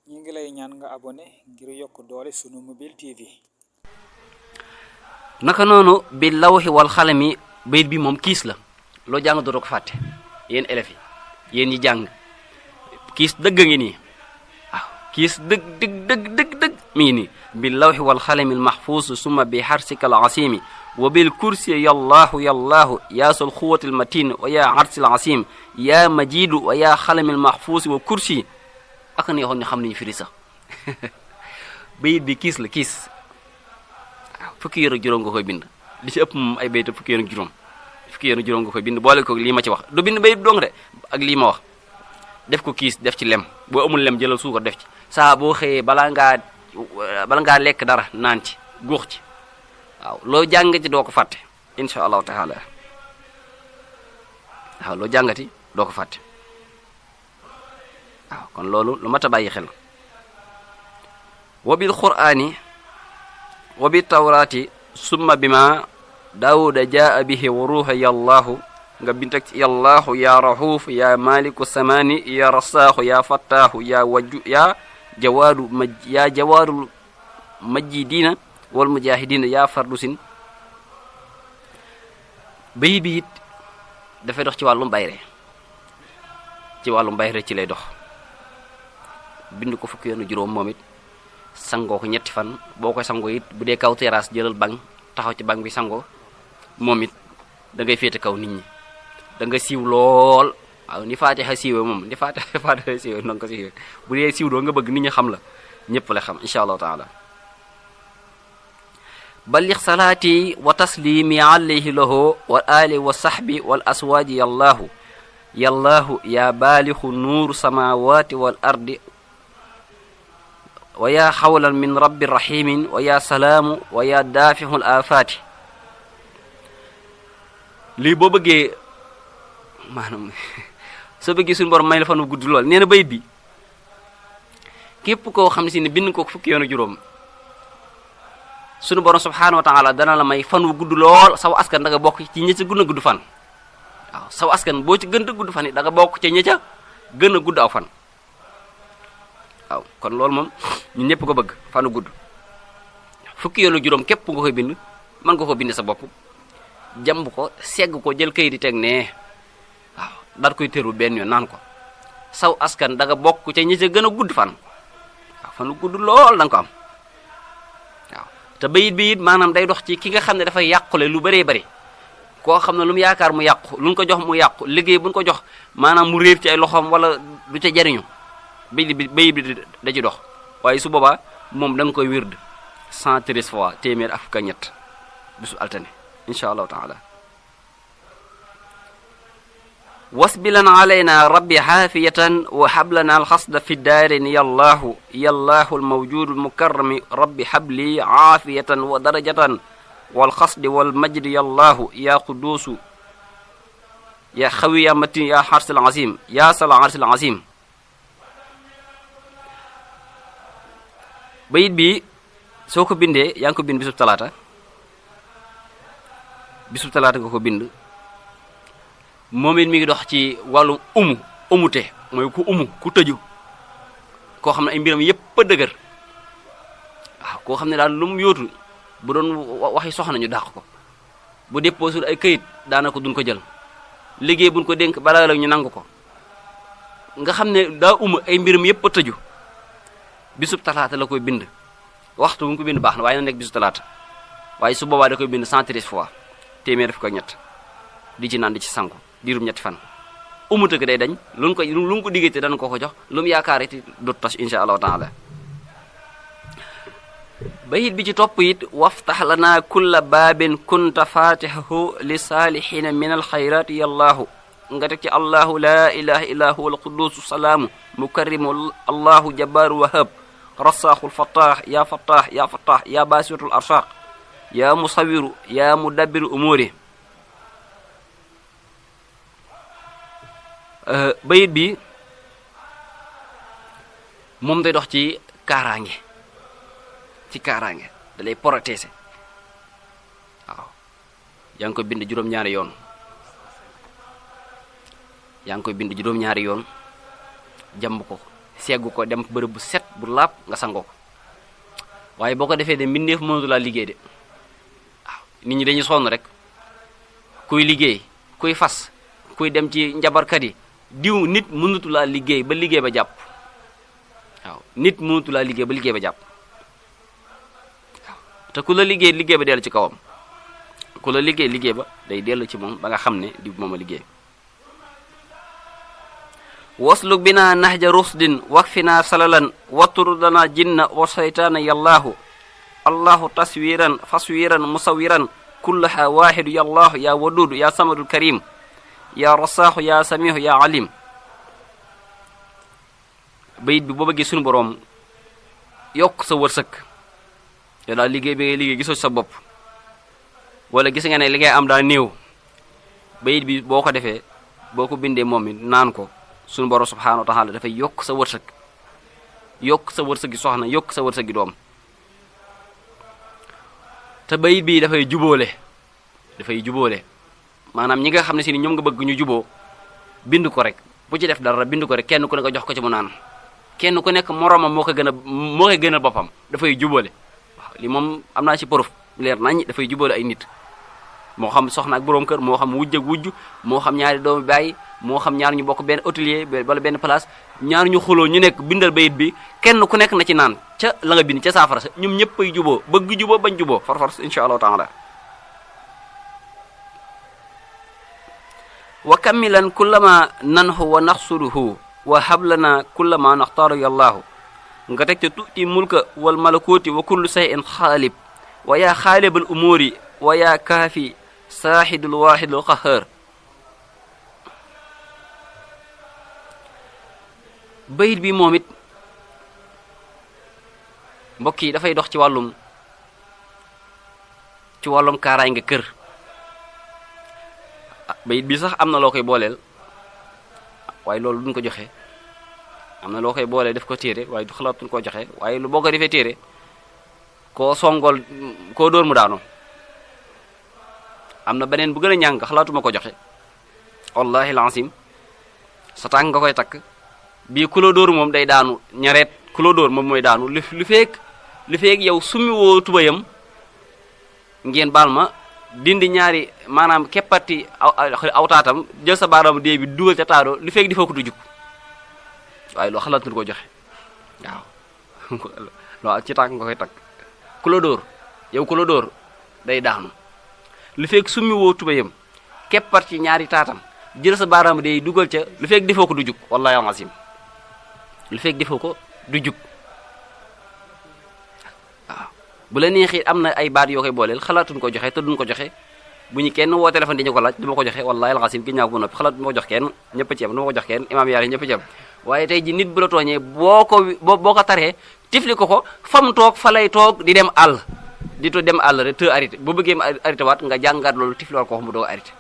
ñi ngi lay ñaan nga abonné ngir yokk doole sunu mobile TV. naka noonu bi lawhi wal xalami bayit bi moom kiis la loo jàng dootoo ko fàtte yéen élèves yi yéen ñi jàng kiis dëgg ngi nii waaw kiis dëgg mi ngi nii bi lawhi wal xalami al mahfuus summa bi harsika al asimi wa bil kursi yallaahu yaa sol xuwati al matin wa yaa arsi al asim yaa majidu wa yaa xalami al mahfuus wa kursi ak neexoon ni xam nañu firi sax bayit bi kiis la kiis waaw fukki yoon ak juróom nga koy bind li ci ëpp moom ay bayit fukki yoon ak juróom nga koy bind boole ko lii ma ci wax du bind bayit dong de ak lii ma wax def ko kiis def ci lem boo amul lem jëlal suukar def ci saa boo xëyee bala ngaa lekk dara naan ci góox ci waaw loo jàngati doo ko fàtte insha allahu taala waaw loo jàngati doo ko fàtte waaw kon loolu lu mat a bàyyi xel wa bil qur'ani wa bi tawraati summa bima daawuda jaa bihi wa ruuha yallaahu nga bintak ci yallaahu ya rahuuf ya maliku samani ya rasaahu ya fattaahu ya jawaadul majidina wal mujahidina ya fardusin bayit bi it dafay dox ci wàllum bayre ci lay dox bind ko fukki yoonu juróom moom it sangoo ko ñetti fan boo koy sangoo it bu dee kaw terrasse jëlal bang taxaw ci bang bi sangoo moom it da ngay féete kaw nit ñi da nga siiw lool waaw ni faatixa siiwee moom ni faatixa siiwee na nga ko siiwee bu dee siiw doo nga bëgg nit ñi xam la ñëpp la xam insha allahu taala balligh salaati wa taslimi alayhi lahu wa ali wa sahbi wal aswaaji yallaahu ya baalixu nuuru samawati wal ardi wa yaa xawlan min rabbi rahimin wa yaa salaamu wa yaa daafihul afaati lii boo bëggee maanaam soo bëggee suñu borom may la fan wu gudd lool nee na bayit bi képp koo xam ne si ne bind ko fukki yoonu juróom suñu borom subhaanahu wa taala dana la may fan wu gudd lool saw askan da nga bokk ci ñi ca gën a gudd fan waaw saw askan boo ci gën a gudd fan yi da nga bokk ca ñi ca gën a gudd aw fan waaw kon loolu moom ñun ñëpp ko bëgg fanu gudd fukki yoonu juróom képp nga koy bind mën nga ko bind sa bopp jàmb ko segg ko jël kayit di teg nee waaw daal koy tëru benn yoon naan ko saw askan da nga bokk ca ñi ca gën a gudd fan waaw fanu gudd lool da nga ko am waaw te bayit bi it maanaam day dox ci ki nga xam ne dafay yàqule lu bëree bëri koo xam ne lu mu yaakaar mu yàqu lu ñu ko jox mu yàqu liggéey bu ñu ko jox maanaam mu réer ci ay loxoom wala du ca jariñu bayit bi da ci dox waaye su boobaa moom da nga koy wird 113 fois téeméer ak fukk ak ñett bisu altane insha allahu taala wasbilan alayna rabbi xaafiyatan wa hablana alxasda fi daarin yallaahu almawjudu almukarrami rabbi habli aafiyatan wa darajatan walxasdi walmajdi yallaahu ya quduusu ya xawi ya matin ya xarsil azim ya sal arsil azim bayit bi soo ko bindee yaa ngi ko bind bisub talaata nga ko bind moom it mi ngi dox ci wàllu umute mooy ku tëju koo xam ne ay mbiram yépp a dëgër waaw koo xam ne daal lu mu yóotu bu doon waxi soxna ñu dàq ko bu déposé ay këyit daanaka duñ ko jël liggéey buñ ko dénk balaa la ñu nangu ko nga xam ne daa ay mbiram yépp a tëju bisub talaata la koy bind waxtu bu mu ko bind baax na waaye na nekk bisub talaata waaye su boobaa da koy bind 113 fois téeméer def ko ñett di ci naan di ci sangu diirum ñetti fan umuta ko day dañ lu mu ko diggante dana ko jox lu mu yaakaar it dootu tas insha allahu taala bayit bi ci topp it waftax lana kulla baabin kunta fatihahu li saalihina min alxayrati yallaahu nga teg ci allahu la ilaha illa huwa alqudusu salaamu mukarrimu allahu jabbaaru wahab rasaaxul fattaax ya baasitul arshaq ya musawiru ya mudabbiru umuri bayit bi moom day dox ci kaaraange da lay protéger waaw yaa ngi koy bind juróom-ñaari yoon jàmb ko seggu ko dem bërëb bu set bu laab nga sangoo ko waaye boo ko defee de mbindeef mënatu laa liggéey de waaw nit ñi dañuy sonn rek kuy liggéey kuy fas kuy dem ci njabarkat yi diw nit mënatu laa liggéey ba liggéey ba jàpp waaw nit mënatu laa liggéey ba liggéey ba jàpp waaw te ku la liggéey ba dellu ci kawam ku la liggéey ba day dellu ci moom ba nga xam ne di moom a liggéey wasluk bina nahja rusdin wakfina salalan watrudana jinna wa shaytana yallahu allahu taswiran faswiran musawiran kullaha wahidu yallahu ya wadudu ya samadul karim ya rasaahu ya samihu ya alim bayit bi boo bëggee sunu boroom yokk sa wërsëg yow daal liggéey bi ngay liggéey gisoo sa bopp wala gis nga ne li ngay am daa néew bayit bi boo ko defee boo ko bindee moom mi naan ko sunu borom subhanahu wa taala dafay yokk sa wërsëg gi soxna yokk sa wërsëg gi doom te bayit bi dafay jubóole maanaam ñi nga xam ne si ni ñoom nga bëgg ñu juboo bind ko rek bu ci def dara bind ko rek kenn ku ne nga jox ko ci mu naan kenn ku nekk moroomam moo koy gënal boppam dafay jubóole waaw li moom am naa ci preuve leer nañ dafay jubóole ay nit moo xam soxna ak boroom kër moo xam wujj ak wujj moo xam ñaari doomu baay moo xam ñaar ñu bokk benn atelier wala benn place ñaar ñu xuloo ñu nekk bindal bayit bi kenn ku nekk na ci naan ca la nga bind ca saafara sa ñoom ñëpp ay juboo bëgg juboo bañ juboo farfar insha allahu taala wa kamilan kullama nanhu wa naxsuduhu wa hablana kullama naxtaaru yallahu nga teg ca tuuti mulka wal malakuti wa kullu shay'in xaalib wa yaa xaalibal umuri wa yaa kaafi saaxidul waaxidul qahaar bayit bi moom it mbokk yi dafay dox ci wàllum kaaraay nga kër bayit bi sax am na loo koy booleel waaye loolu duñ ko joxe am na loo koy booleel def ko téere waaye du xalaatuñ koo joxe waaye lu boo ko defee téere koo songool koo dóor mu daanu am na beneen bu gën a ñàng xalaatuma ko joxe wallahi lancim sa tànk nga koy takk bii ku la dóor moom day daanu ñareet ku la dóor moom mooy daanu lu feek yow summi woo tubayam ngeen baal ma dindi ñaari maanaam keppati awtaatam jël sa baaraamu dee bi dugal ca taado lu feek di foo ko du jug waaye loo xalaat ko joxe waaw loo ci tànk nga koy takk ku la dóor yow ku la dóor day daanu lu feek summi woo tubayam keppat ci ñaari taatam jël sa baaraamu dee dugal ca lu feek defoo ko du jug wallahi alazim lu feek defoo ko du jug waaw bu la neexee am na ay baat yoo koy booleel xalaatuñ ko joxe te duñ ko joxe bu ñu kenn woo téléphone di ñu ko laaj du ma ko joxe wallahi alazim gi ñaaw bu noppi xalaat du ma ko jox kenn ñëpp ci am du ma ko jox kenn imaam yaar yi ñëpp ci am waaye tey ji nit bu la tooñee boo ko taree tifli ko fam toog fa lay toog di dem àll rek te arrêté bu bëggee arrêté waat nga jàngaat loolu tifliwaat ko wax mu doo arrêté